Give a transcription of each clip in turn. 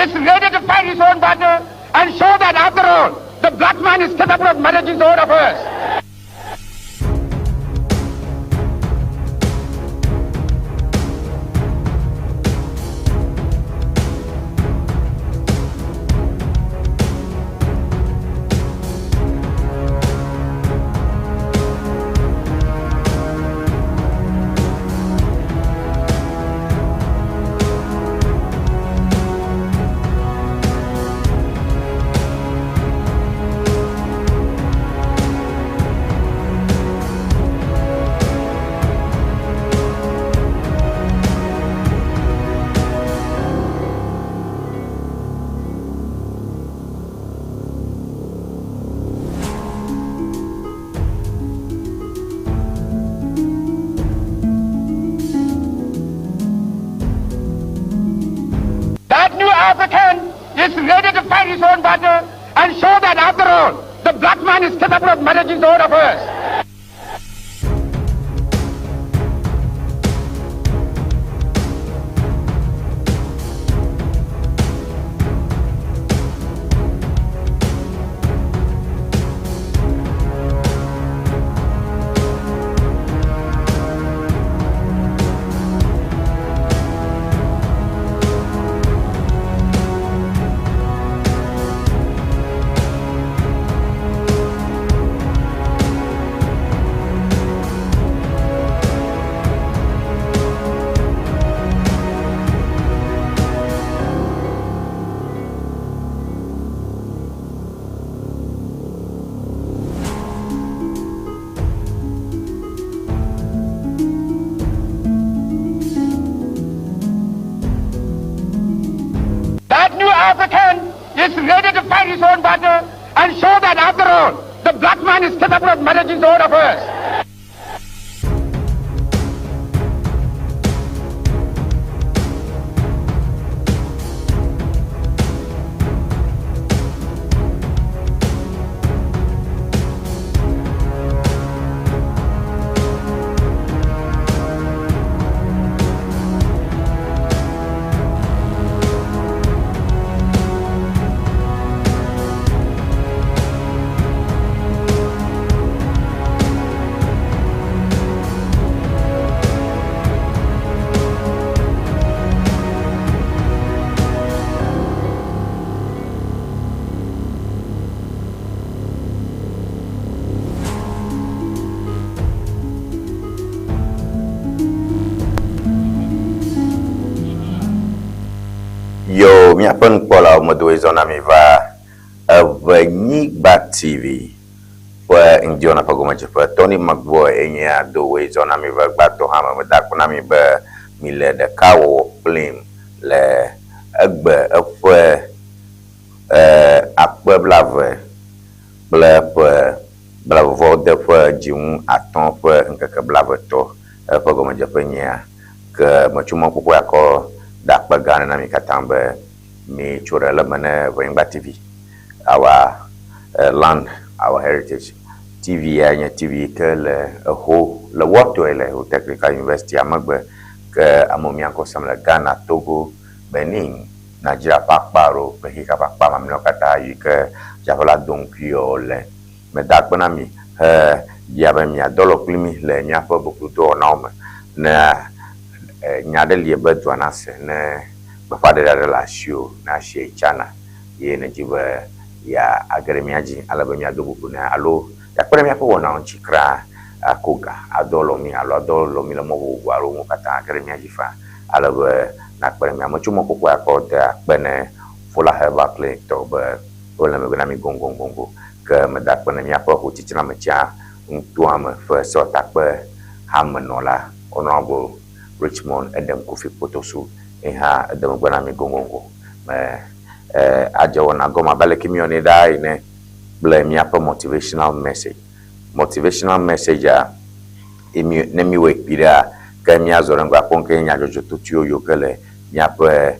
is ready to fight his own battle and show that after all, the black man is capable of managing his own affairs. That new African is ready to fight his own battle and show that after all, the black man is capable of managing his own affairs. That new African is ready to fight his own battle and show that after all, the black man is capable of managing his own affairs. Yo, míaƒe nukpɔlawo medoe zɔ na mi va Eʋenyigba TV ƒe ŋdiwɔna ƒe gɔmedzeƒe. Tony Magbɔe enye adowoe zɔ na mi va gbãtɔ hã me. Meda akpe na mi be mile ɖekawɔwɔ kplim le egbe eƒe akpe blave kple ƒe blavevɔde ƒe dzinu atɔ̃ ƒe ŋkeke blavetɔ eƒe gɔmedzeƒe nyea. Ke metso mɔkpɔkpɔ ya kɔ da akpe gã aɖe na mi katã be mi tso ɖe le me ne Ʋenyigba TV, our land, our heritage. TV ya nye TV yi ke le eho le wɔtɔe le Ho Technical University megbe ke amewo mia ŋkɔ sem le Ghana, Togo, Benin, Nigeria ƒe akpa aɖewo kple xexea ƒe akpa mamlɛawo katã yi ke dzaƒe la do ŋkui le. Meda akpe na mi he bia be miadɔ alɔ kpli mi le míaƒe boblodɔwɔnawo me. Ne nya aɖe li be dua nase, ne gbeƒãɖeɖe aɖe le asiwò ne asie tsana ye nèdi be yeage ɖe mía dzi ale be míado boblo nɛ alo yeakpe ɖe míaƒe wɔnawo ŋuti kura ako ga ado alɔ mí alo ado alɔ mí le mɔ vovovo alo nuwo katã age ɖe mía dzi faa ale be nakpe ɖe mía. Metso mɔkpɔkpɔ ya kɔ de akpe ne Fola Herbal Clinic tɔwo be wole megbe na mí goŋgoŋgoŋgo. Ke meda akpe na míaƒe xotitinametsia nutoa me ƒe sewɔtakpe hamenɔla Honourable Richmond Edem Kofi Kpotosu ye hã ede megbe na mí goŋgoŋgo. Me adze wɔna gɔme abe aleke míeyɔnɛ ɖaa ene kple míaƒe motivational message. Motivational message-a, ye mí, ne míwɔe kpuiɖea, ke míazɔ ɖe ŋgɔ akpɔ nuke nye nyadzɔdzɔtotoewo yiwo ke le míaƒe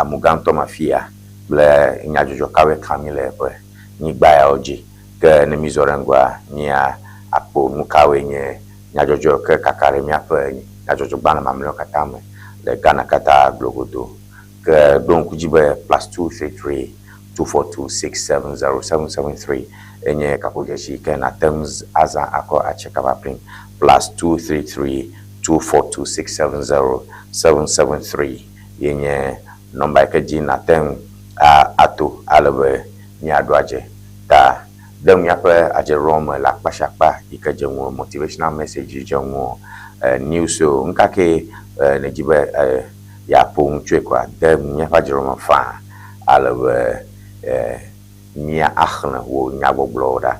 amugãtɔ me afia kple nyadzɔdzɔ kawoe kam míle eƒe nyigba yawo dzi. Ke ne mízɔ ɖe ŋgɔa, mía akpɔ nu kawoe nye nyadzɔdzɔ ke kaka ɖe míaƒe nyadzɔdzɔgbalẽ mamlɛawo katã me le Ghana katã glogodo. Ke ɖo ŋku dzi be +233 242 670 773 enye kaƒodzesi yi ke nàte ŋu azã akɔ atse kaba plim. +233 242 670 773 ye nye nɔmba yi ke dzi nàte ŋu ato ale be míaɖo adze ta ɖe míaƒe adzeɖoɖoa me le akpa sia akpa yi ke dze ŋuwò, motivational message dze ŋuwò, news o, nu ka kee nèdi be yeaƒo nu tsoe koa, de míaƒe adzeɖoɖoa me faa ale be míaxlẽ wò nyagbɔgblɔwo ɖa.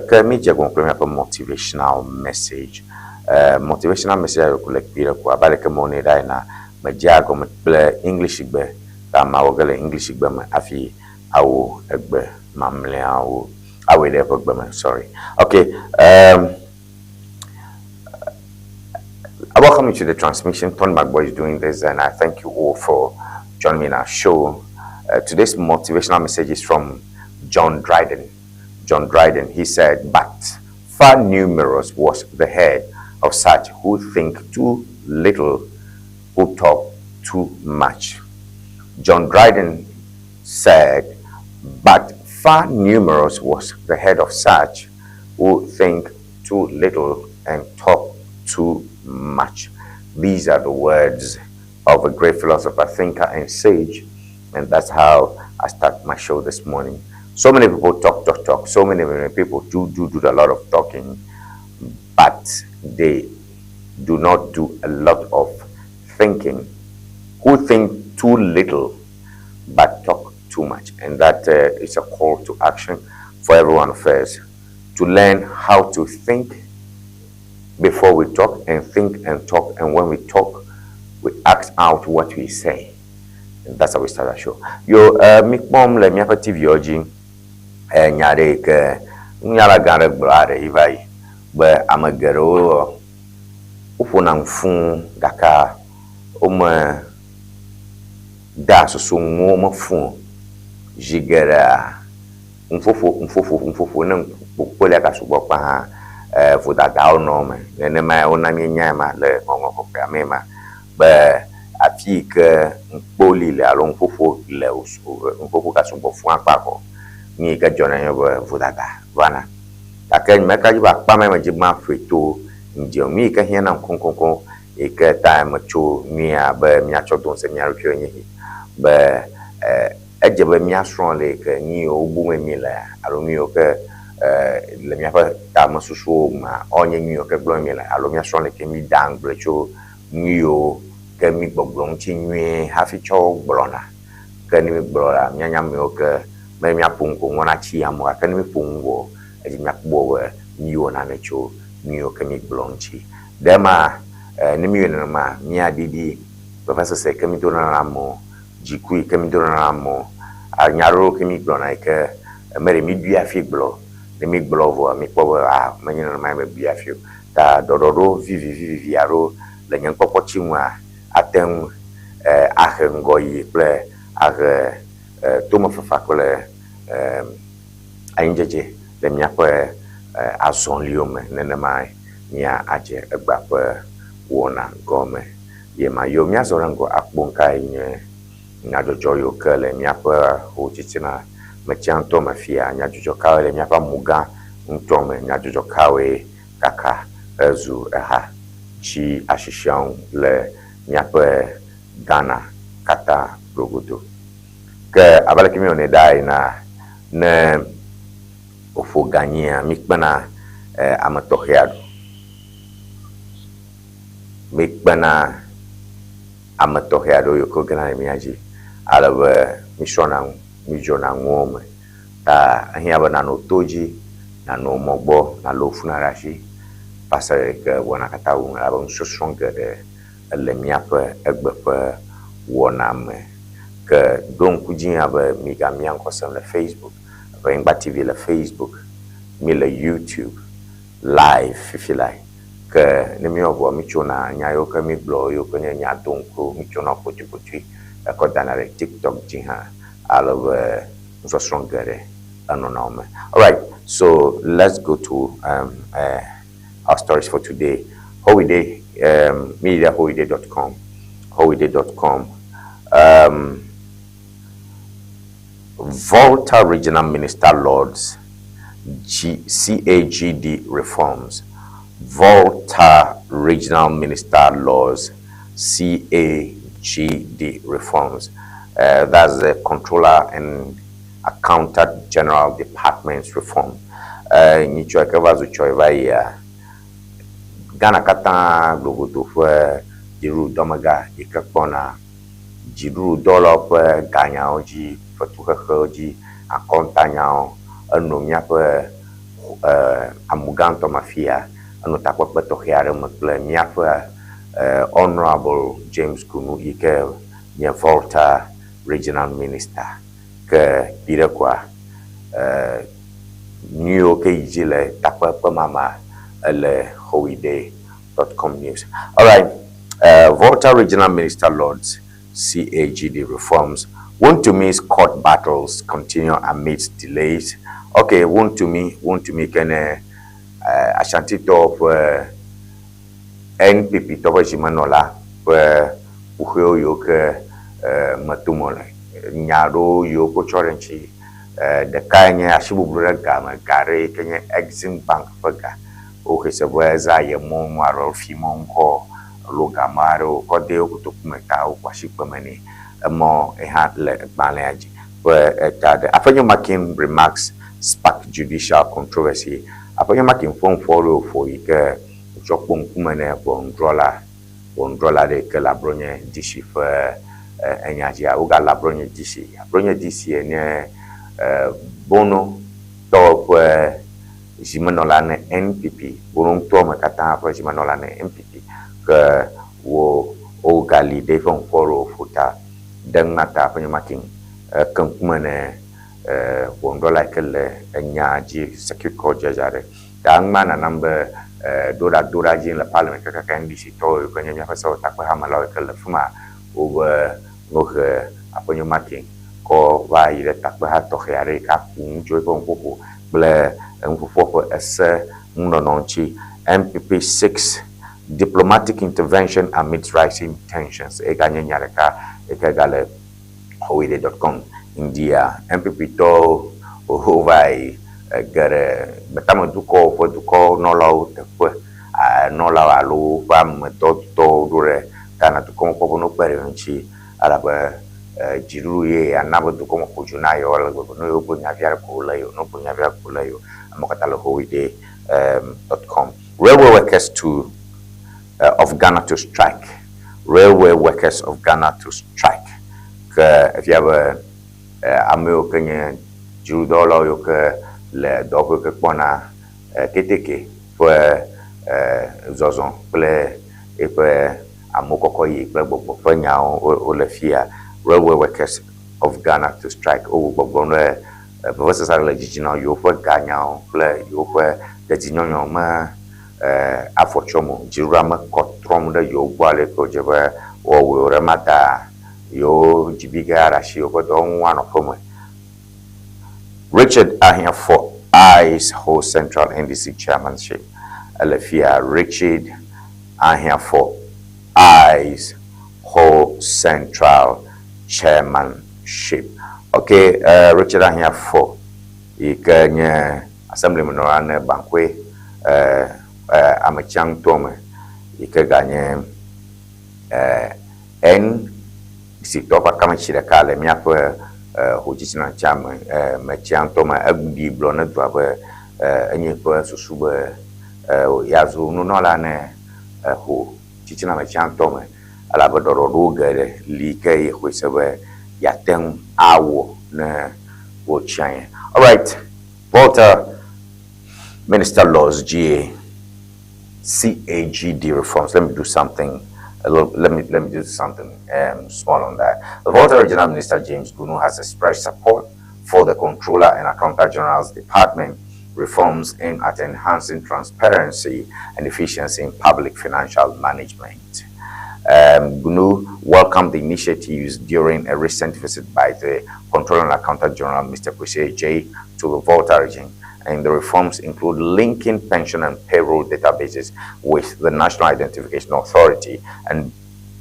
Ke mídze egɔme kple míaƒe motivational message. Motivational message aɖe le kpuie ɖe ko abe aleke mewɔnɛ ɖa ena, medzea egɔme kple English gbe ta mawɔ ge le English gbe me hafi awu egbe mamlɛawo, awɔe ɖe eƒe gbe me, sorry. Okay, I welcome you to the transmission. Tony McBoy is doing this, and I thank you all for joining me in our show. Today's motivational message is from John Dryden. John Dryden, he said, But far numerous was the head of such who think too little, who talk too much. John Dryden said, But far numerous was the head of such who think too little and talk too much. These are the words of a great philosopher, thinker, and sage, and that's how I start my show this morning. So many people talk, talk, talk. So many, many people do, do, do a lot of talking, but they do not do a lot of thinking. Who think too little but talk too much. And that is a call to action for everyone first to learn how to think before we talk and think and talk. And when we talk, we act out what we say. And that's how we start our show. Yo, mikpɔm le míaƒe TV dzi nya ɖe yi ke nunyala gã aɖe gblɔ aɖe yi va yi be ame geɖewo woƒona nu fũu gake wome dea susu ŋu wome fũ o. Zi geɖea nuƒoƒo nuƒoƒo nuƒoƒo ne kpokpolia gasugbɔ kpa hã vodadawo nɔ eme. Nenemae wona míenyae ma le ŋɔŋlɔ kɔkɔea mee ma be afi yi ke nukpoli le alo nuƒoƒo le nuƒoƒo gasugbɔ fũ akpa kɔ nu yi ke dzɔna nye be vodada vana. Gake nyemeka dzi be akpa ma medzi be maƒoe to ŋdi o. Nu yi ke hiã nam koŋkoŋkoŋ yi ke ta metso nyuia be míatsɔ do ŋusẽ mía ɖokuiwo nye yi be edze be míasrɔ̃ le yi ke nu yiwo bum mí le alo nu yiwo ke le míaƒe tamesusuwo mea woanye nu yiwo ke gblɔm mí le alo míasrɔ̃ le yi ke mídea ŋugble tso nu yiwo ke mí gbɔgblɔ ŋuti nyuie hafi tsɔ gblɔna. Ke ne mígblɔ la, míanya ame yiwo ke me míaƒo nu ko ŋɔ natsi amewo gake ne míƒo nu vɔ edzi míakpɔ be míwɔ nane tso nu yiwo ke mígblɔ ŋuti. Ɖe ema ne míwɔe nenema, míaɖiɖi vevesese yi ke mídona na amewo, dziku yi ke mídona na amewo, nya aɖewo ke mígblɔna yi ke me ɖe míɖui hafi gblɔ. Ne mígblɔ vɔa, míkpɔ be a menye nenemae mebui hafi o. Ta ɖɔɖɔɖo vivivivi alo le nye nukpɔkpɔ tsi ŋua ate ŋu ahe ŋgɔyiyi kple ahe tomefafa kple anyidzedze le míaƒe azɔliwo me. Nenemae míadze egbea ƒe wɔna gɔme. Ye mayɔ míazɔ ɖe ŋgɔ akpɔ nukae nye nyadzɔdzɔ yiwo ke le míaƒe hotsitsina metsia ŋutɔ me fia. Nyadzɔdzɔ kawoe le míaƒe amugã ŋutɔ me. Nyadzɔdzɔ kawoe kaka hezu eha tsi asisiawo le míaƒe Ghana katã ɖogodo. Ke abe aleke míewɔnɛ ɖaa ena, ne woƒo ganyia, míkpena ame tɔxɛ aɖo. Míkpena ame tɔxɛ aɖewo yiwo ke wogena ɖe mía dzi ale be mísrɔ̃na nu, mídzrona nuwo me. Ta ehiã be nànɔ to dzi, nànɔ mɔ gbɔ, nàlé funa ɖe asi va se ɖe ke wɔna katã wu elabe nusɔsrɔ̃ geɖe ele míaƒe egbe ƒe wɔna me. Ke ɖo ŋku dzi hã be migamia ŋkɔ sem le Facebook, Eʋenyigba TV le Facebook, míle YouTube live fifi lae. Ke ne míewɔ vɔa, mítsona nya yiwo ke mígblɔ yiwo ke nye nya doŋkuwo, mítsona kpotokpotoe ekɔ dana ɖe TikTok dzi hã ale be nusɔsrɔ̃ geɖe enɔna wo me. Alright, so let's go to our stories for today. Holiday, media holiday.com, holiday.com. Volta Regional Minister Lords G CAGD reforms. Volta Regional Minister Laws CAGD reforms. That's the Controller and Accountant General Department's reform. Nyitsɔ ke va zu tsɔ va yia Ghana katã glogodo ƒe dziɖuɖudɔmegã yi ke kpɔna dziɖuɖudɔwɔlawo ƒe ganyawo dzi, fetuxexewo dzi, akɔntanyawo eno míaƒe amugãtɔ me afia enɔ takpekpe tɔxɛ aɖe me kple míaƒe Honorable James Gunu yi ke nye Volta Regional Minister ke kpi ɖe koa nu yiwo ke yi dzi le takpekpe ma mea ele howide.com news. All right, Volta Regional Minister Lords CAGD reforms. Wontumi's court battles continue amidst delays. Okay, Wontumi ke ne Ashantitɔwo ƒe NPP tɔ ƒe zimenɔla ƒe kuxiwo yiwo ke me tom wole. Nya aɖewo yiwo ke wotsɔ ɖe ŋuti. Ɖekae nye asibublu ɖe ga me, ga ɖe yi ke nye Exim Bank ƒe ga. Woxɔe se be eza yemɔnu alo fimɔnu kɔ alo game aɖewo kɔ de yewo kotoku me ta wokɔ asi kpeme nɛ. Emɔ hã le gbalẽa dzi ƒe eta ɖe. Afenyo Markin remarks spark judicial controversy. Afenyo Markin ƒe nuƒo aɖewo wòƒo yi ke wotsɔ kpɔ ŋkume nɛ ʋɔnudrɔ̃la ʋɔnudrɔ̃la aɖe yi ke le Abronye DC ƒe enya dzia. Wogale Abronye DC. Abronye DC nye Bono tɔwo ƒe zimenɔla ne NPP. Bono ŋutɔ me katã ƒe zimenɔla ne NPP ke wo wogali ɖe eƒe nuƒo aɖewo ƒo ta ɖe ŋmata Afenyo Markin ke ŋkume ne ʋɔnudrɔ̃la yi ke le enya dzi circuit court judge aɖe. Ta ŋma nanam be ɖo ɖa do ɖa dzi le parliament kakaka NDC tɔwo yi ke nye míaƒe sewɔtakpehamelawo yi ke le fi ma wobe nohe Afenyo Markin kɔ va yi ɖe takpeha tɔxɛ aɖe yi ke aku nu tso eƒe nuƒoƒo kple enuƒoƒoa ƒe ese ŋunɔnɔ ŋuti. NPP 6 diplomatic intervention amidst rising tensions eganye nya ɖeka yi ke gale howide.com India NPP tɔwo wova yi ge ɖe gbetamedukɔwo ƒe dukɔnɔlawo teƒe nɔlawo alo woƒe amedɔdɔwo ɖo ɖe Ghana dukɔme kpɔ be ne wokpe ɖe ŋuti elabe dziɖuɖu ye ana be dukɔme ƒo dzo na yewo ale gbegbe ne yewo gblɔ nya vi aɖe ko wole yewo ne wogblɔ nya vi aɖe ko wole yewo amewo katã le howide.com. Railway workers to of Ghana to strike. Railway workers of Ghana to strike. Ke efia be amewo ke nye dziɖuɖudɔwɔlawo yiwo ke le dɔwɔƒe ke kpɔna keteke ƒe zɔzɔ kple eƒe amewo kɔkɔ yi kple gbɔgbɔ ƒe nyawo wole fia. Railway workers of Ghana to strike. Wowu gbɔgblɔm ɖe vevesese aɖe le dzidzi na yewoƒe ganyawo kple yewoƒe dedinyɔnyɔ me afɔ tsɔm o. Dziɖuɖua mekɔ trɔm ɖe yewo gbɔ ale ke wòdze be woawɔe o ɖe ma ta yewo dzibi ge aɖe asi yewoƒe dɔwɔnuwo anɔ ƒeme. Richard Ahiafor eyes Ho Central NDC chairmanship. Ele fia Richard Ahiafor eyes Ho Central chairmanship. Okay, Richard Ahiafor yi ke nye assemblymenɔla ne Bankwe ametsia ŋutɔ me yi ke ganye NDC tɔwo ƒe akametsi ɖeka le míaƒe hotsitsina tsia me metsia ŋutɔ me eɖi gblɔ ne dua be enye eƒe susu be yeazu nunɔla ne ho tsitsina metsia ŋutɔ me elabe ɖɔɖɔɖo geɖe li ke ye xɔe se be yeate ŋu awɔ ne wotsia ye. Alright, Volta Minister Laws GA CAGD reforms. Let me do something. A little, let me do something small on that. The Volta Regional Minister James Gunu has expressed support for the Controller and Accountant General's Department reforms aimed at enhancing transparency and efficiency in public financial management. Gunu welcomed the initiatives during a recent visit by the Controller and Accountant General, Mr. Kwesi J, to the Volta region. And the reforms include linking pension and payroll databases with the National Identification Authority and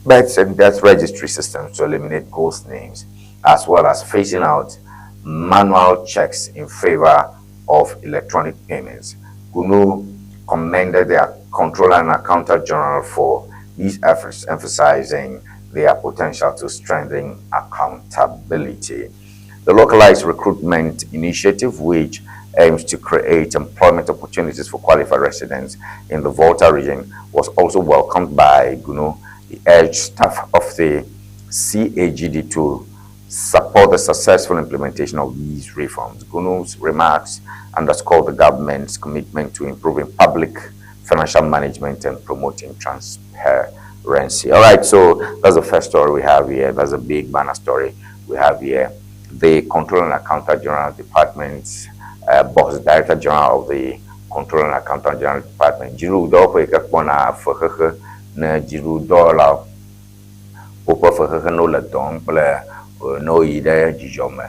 birth and death registry systems to eliminate ghost names, as well as phasing out manual checks in favor of electronic payments. Gunu commended the Controller and Accountant General for these efforts, emphasizing their potential to strengthen accountability. The localized recruitment initiative, which aims to create employment opportunities for qualified residents in the Volta region, was also welcomed by Gunu. He urged staff of the CAGD to support the successful implementation of these reforms. Gunu's remarks underscore the government's commitment to improving public financial management and promoting transparency. All right, so that's the first story we have here. That's a big banner story we have here. The Control and Accountant General Department's boss, Director General of the Control and Accountant General Department, dziɖuɖudɔwɔƒe yi ke kpɔna fexexe ne dziɖuɖudɔwɔlawo woƒe fexexe ne wole dɔ wɔm kple ne woyi ɖe dzidzɔ me.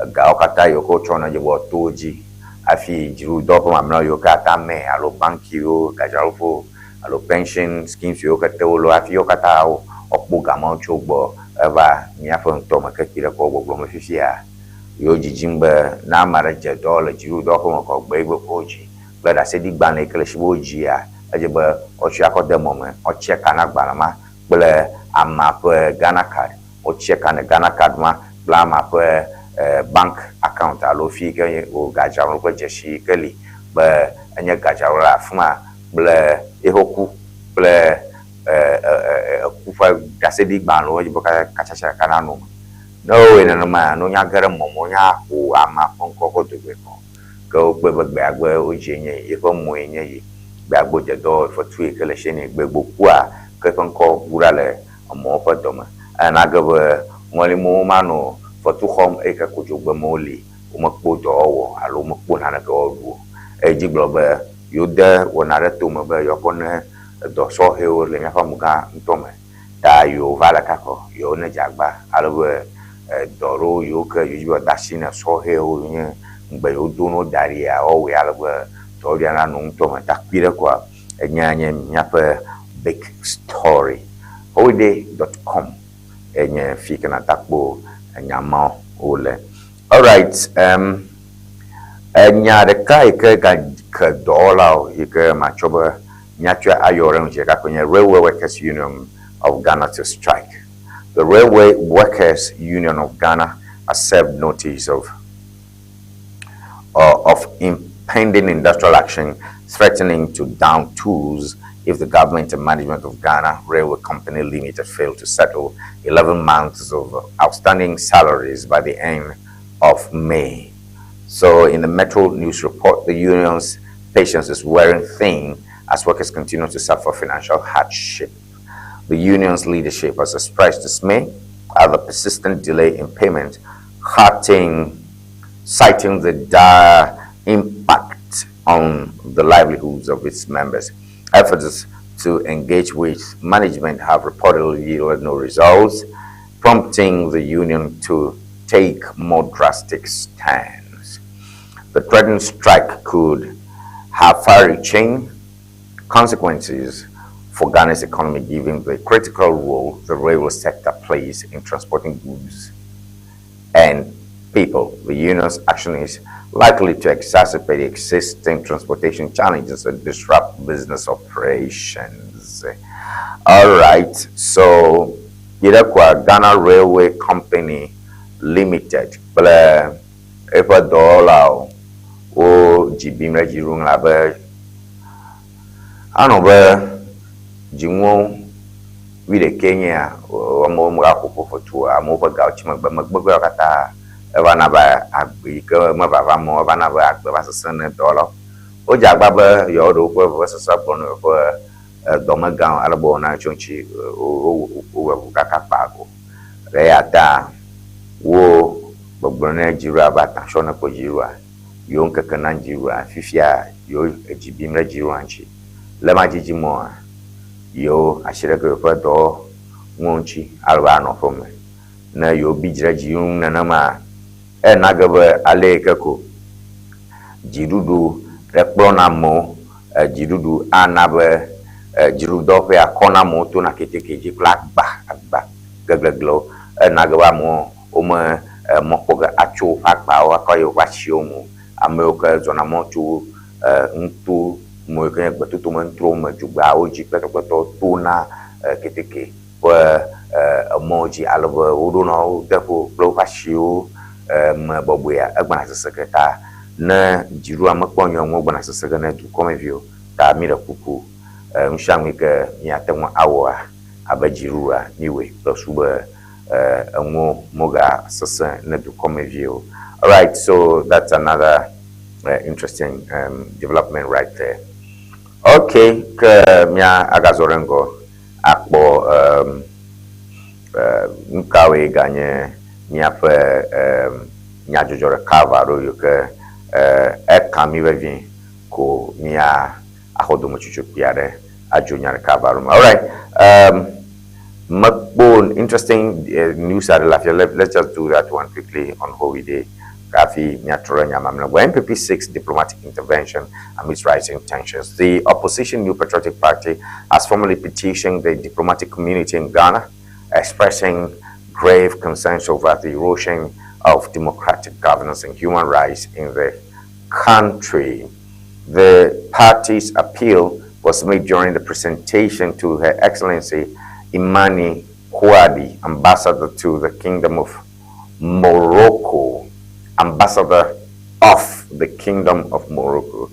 Egawo katã yiwo ke wotsɔna dze be woato wo dzi hafi dziɖuɖudɔwɔƒe mamlɛawo yiwo katã me alo bankiwo, gadzraɖoƒewo alo pension schemes yiwo ke te wole hafi wo katã woakpɔ ga mawo tso gbɔ eva míaƒe ŋutɔ me ke kpi ɖe kɔ gbɔgblɔ me fifia. Yewo dzidzim be ne ame aɖe dze dɔ le dziɖuɖudɔwɔƒe me kɔ gbe yi gbe kɔ wo dzi kple ɖaseɖigbalẽ yi ke le si be wo dzia, edze be woatsɔe akɔ de mɔ me, woatsia ka na agbalẽ ma kple amea ƒe Ghana card. Wotsia ka ne Ghana card ma kple amea ƒe bank account alo fi yi ke wò gadzraɖo ƒe dzesi yi ke li be enye gadzraɖo le afi ma kple eƒe ku kple eku ƒe ɖaseɖigbalẽwo edze be katsatsa ɖeka nanɔ eme. Ne wowɔe nenema, ne wonya ge ɖe mɔ me, wonya ƒo amea ƒe ŋkɔ kɔ do goe kɔ. Ke wokpɔe be gbeagbe wodzie nye yi, eƒe mɔe nye yi, gbeagbe wodze dɔ fetu yi ke le sie nɛ, gbegbe wokua ke eƒe ŋkɔ bu ɖa le emɔwo ƒe dɔme. Ena ge be ŋɔlimewo manɔ fetu xɔm eyi ke kodzogbe me woli, womekpɔ dɔwɔwɔ alo womekpɔ naneke wɔɖu o. Eye dzi gblɔ be yewode wɔna ɖe tome be yewoakɔ ne edɔ sɔhɛwo le míaƒe amegã ŋutɔ me. Ta yewo va le kakɔ, yewo ne dze agba ale be edɔ ɖewo yiwo ke yewo dzi be yewoade asi ne sɔhɛwo nye ŋugbe yewo do ne wo da ɖia, woawɔe ale be dɔwɔɖuia nanɔ ŋutɔ me. Ta kpui ɖe koa, enya nye míaƒe big story. Holiday.com enye fi ke nata kpɔ enya mawo le. Alright, um, enya ɖeka yi ke gake dɔwɔlawo yi ke matsɔ be míatsɔe ayɔ ɖe ŋuti ɖeka koe nye Railway Workers Union of Ghana to strike. The Railway Workers Union of Ghana has served notice of impending industrial action threatening to down tools if the government and management of Ghana Railway Company Limited fail to settle 11 months of outstanding salaries by the end of May. So in the Metro News report, the union's patience is wearing thin as workers continue to suffer financial hardship. The union's leadership has expressed dismay at the persistent delay in payment, citing the dire impact on the livelihoods of its members. Efforts to engage with management have reportedly yielded no results, prompting the union to take more drastic stands. The threatened strike could have far-reaching consequences for Ghana's economy, given the critical role the railway sector plays in transporting goods and people. The union's action is likely to exacerbate existing transportation challenges and disrupt business operations. All right, so Irekwa Ghana Railway Company Limited kple eƒe dɔwɔlawo wo dzi bim ɖe dzi ɖum abe anɔ be dziŋuwo wuiɖekɛ nyea amewo megaƒo ƒo fetu o, amewo ƒe gawo tsi megbe megbe katã eva na be agbe yi ke mevava me o eva na be agbe va sesẽ ne dɔwɔlawo. Wodze agba be yewoaɖe woƒe vevesese agblɔ na yewoƒe dɔmegãwo ale be wona tso ŋuti wowɔ ʋu kaka kpa go. Eya ta wo gbɔgblɔ ne dziɖuɖua be atashɔ ne kpɔ dziɖuɖua yewo ŋkeke na dziɖuɖua fifia yewo edzi bim ɖe dziɖuɖua ŋuti. Le ma dzidzi mɔa yewo asi ɖe ke yewoƒe dɔwɔnuwo ŋuti ale be anɔ ƒe me. Ne yewo bi dzi ɖe dzi ŋu nenema ena ge be ale yi ke ko dziɖuɖu ɖe kplɔna amewo, dziɖuɖu ana be Dziɖuɖudɔwɔƒea kɔna amewo tona keteke dzi kple agba agba gegleglewo. Ena ge be amewo wome mɔ kpɔ ge atso woƒe agbawo akɔ yi woƒe asiwo me o. Ame yiwo ke zɔna mɔ tso nuto me yi ke nye gbetoto me nutowo me, dzogbeawo dzi kple tɔkpɔtɔwo tona keteke ƒe emɔwo dzi ale be woɖona wo teƒewo kple woƒe asiwo me bɔbɔea, egbana sese ge ta ne dziɖuɖua mekpɔ nyuie o, egbana sese ge ne dukɔmeviwo. Ta míɖe kuku, nusianu yi ke míate ŋu awɔa abe dziɖuɖua míwɔe kple su be enuwo mega sesẽ ne dukɔmeviwo. Alright, so that's another interesting development right there. Okay, ke mía agazɔ ɖe ŋgɔ akpɔ um, nu kawoe ganye míaƒe um, nyadzɔdzɔ ɖeka eve aɖewo yiwo ke eka mí vevie ko mía axɔ dometsotso kpui aɖe adzo nya ɖeka eve aɖewo me. Alright, mekpɔ interesting news aɖe le afia. Let's just do that one quickly on holiday hafi míatrɔ ɖe nya mamlɛ gbɔ. NPP seeks diplomatic intervention amidst rising tensions. The opposition New Patriotic Party has formally petitioned the diplomatic community in Ghana, expressing grave concerns over the erosion of democratic governance and human rights in the country. The party's appeal was made during the presentation to Her Excellency Imani Kouadi, ambassador to the Kingdom of Morocco, ambassador of the Kingdom of Morocco,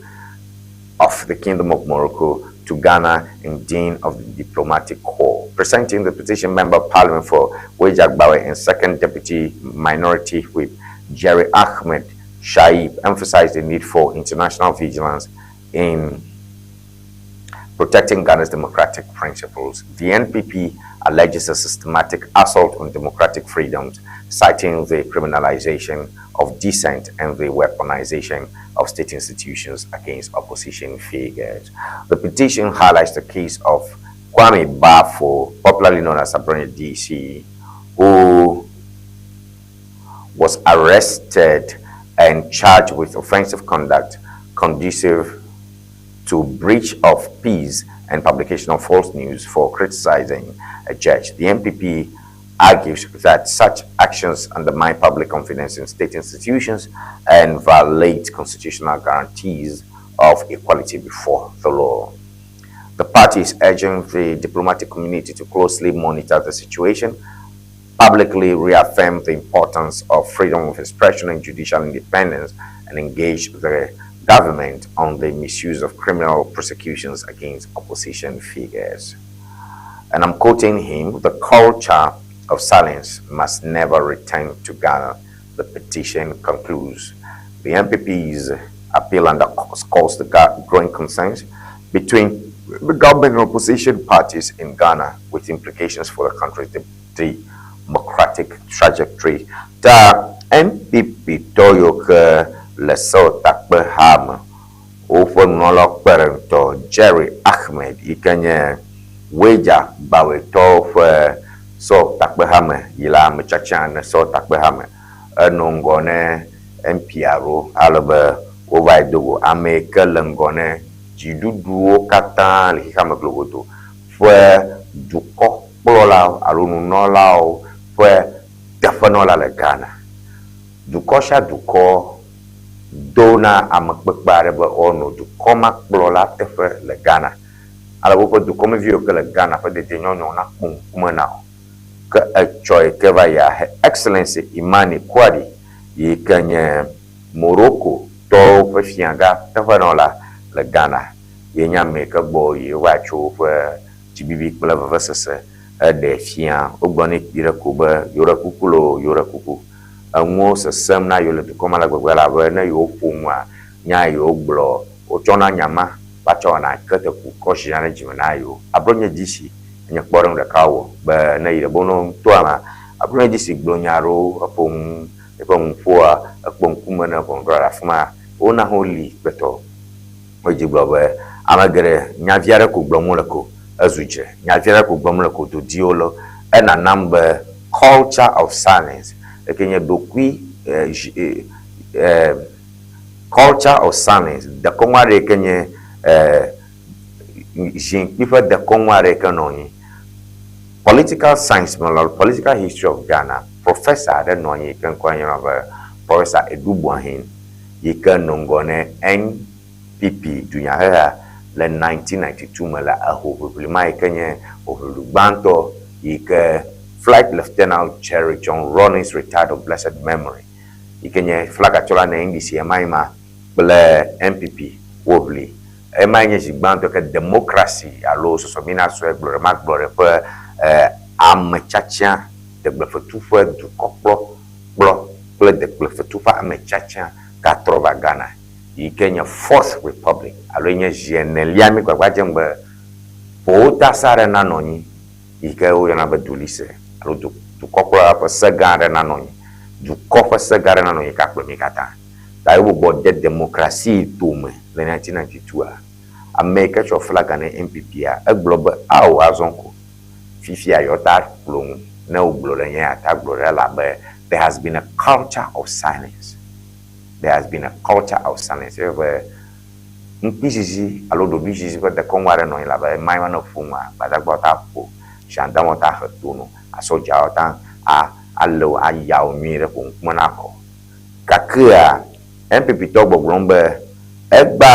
of the Kingdom of Morocco to Ghana and Dean of the Diplomatic Corps. Presenting the petition, Member of Parliament for Weija Gbawe and Second Deputy Minority Whip Jerry Ahmed Shaib emphasized the need for international vigilance in protecting Ghana's democratic principles. The NPP alleges a systematic assault on democratic freedoms, citing the criminalization of dissent and the weaponization of state institutions against opposition figures. The petition highlights the case of Kwame Baffoe, popularly known as Abronye DC, who was arrested and charged with offensive conduct conducive to breach of peace and publication of false news for criticizing a judge. The NPP argues that such actions undermine public confidence in state institutions and violate constitutional guarantees of equality before the law. The party is urging the diplomatic community to closely monitor the situation, publicly reaffirm the importance of freedom of expression and judicial independence, and engage the government on the misuse of criminal prosecutions against opposition figures. And I'm quoting him, "The culture of silence must never return to Ghana," the petition concludes. The NPP's appeal underscores the growing concerns between the government and opposition parties in Ghana, with implications for the country's democratic trajectory. Ta NPP tɔ yiwo ke le Sewɔtakpeha me, woƒe nunɔla kpeɖeŋutɔ Jerry Ahmed yi ke nye Weija Gbawetɔwo ƒe Sewɔtakpeha me yila ame tsatsa ne Sewɔtakpeha me enɔ ŋgɔ ne MP aɖewo ale be wova yi do go ame yi ke le ŋgɔ ne dziɖuɖuwo katã le xexea me globodo ƒe dukɔkplɔlawo alo nunɔlawo ƒe teƒenɔla le Ghana. Dukɔ sia dukɔ dona amekpekpe aɖe be woanɔ dukɔ ma kplɔla teƒe le Ghana. Ale be woƒe dukɔmeviwo ke le Ghana ƒe dedienɔnɔ nakpɔ ŋkume na wo. Ke etsɔ yi ke va yia Her Excellency Imani Kouadi yi ke nye Morocco tɔwo ƒe fiagã teƒenɔla le Ghana ye nye ame yi ke gbɔ yi wova tso woƒe dzibibi kple vevesese eɖe fia. Wogblɔ nɛ kpi ɖe ko be yewo ɖe kuku loo, yewo ɖe kuku. Enuwo sesẽm na yewo le dukɔ ma le gbegbe elabe ne yewo ƒo nua, nya yewo gblɔ, wotsɔna nya ma va tsɔ wɔna keteku kɔ zina ɖe dzime na yewo. Abronye DC enye kpɔɖeŋu ɖeka wowɔ be ne yi ɖe bono toa ma, Abronye DC gblɔ nya aɖewo, eƒo nu, eƒe nuƒoa ekpɔ ŋkume ne ʋɔnudrɔ̃la le afi ma, wona hã woli kpetɔ. Wodzi gblɔ be ame geɖe nya vi aɖe ko gblɔm wole ko ezu dze, nya vi aɖe ko gblɔm wole ko dodi wole. Enanam be culture of silence eke nye ɖokui culture of silence dekɔnu aɖe yi ke nye. Zikpui ƒe dekɔnu aɖe yi ke nɔ anyi. Political science me alo political history of Ghana professor aɖe nɔ anyi yi ke ŋkɔe nye be Professor Adu Boahen yi ke nɔ ŋgɔ ne NPP dunyaheha le 1992 me le ehoʋiʋli ma yi ke nye hoʋiʋli gbãtɔ yi ke Flight Lieutenant Jerry John Rawlings, retired of blessed memory, yi ke nye flagatsɔla ne NDC ema yi ma kple NPP woʋli. Ema nye zi gbãtɔ ke demokrasi alo sɔsɔmina sɔe gblɔ ɖe ma gblɔ ɖe ƒe ametsatsã degblefetu ƒe dukɔkplɔ kplɔ kple degblefetu ƒe ametsatsã gatrɔ va Ghana yi ke nye Fourth Republic alo nye zi enelia mi gbagba dzem be ƒowotasa aɖe nanɔ anyi yi ke woyɔna be dulise alo dukɔkplɔla ƒe se gã aɖe nanɔ anyi, dukɔ ƒe se gã aɖe nanɔ anyi ka kplɔ mi katã. Ta ye wogbugbɔ de demokrasi tome le 1992a, ame yi ke tsɔ flaga ne NPP-a egblɔ be ao, azɔ ko fifia yewo ta kplɔ ŋu ne wogblɔ ɖe nye ya ta gblɔ ɖe elabe there has been a culture of silence. There has been a culture of silence. Eye be ŋkpizizi alo ɖoɖoezizi ƒe dekɔnu aɖe nɔ anyi labe ema yi ne ƒo nua, gbadagbawo ta ƒo, gendarmewo ta he to no, asɔdzawo ta a alé wo aya wo nyuie ɖe ƒo ŋkume na kɔ. Gakea NPP tɔwo gbɔgblɔm be egba.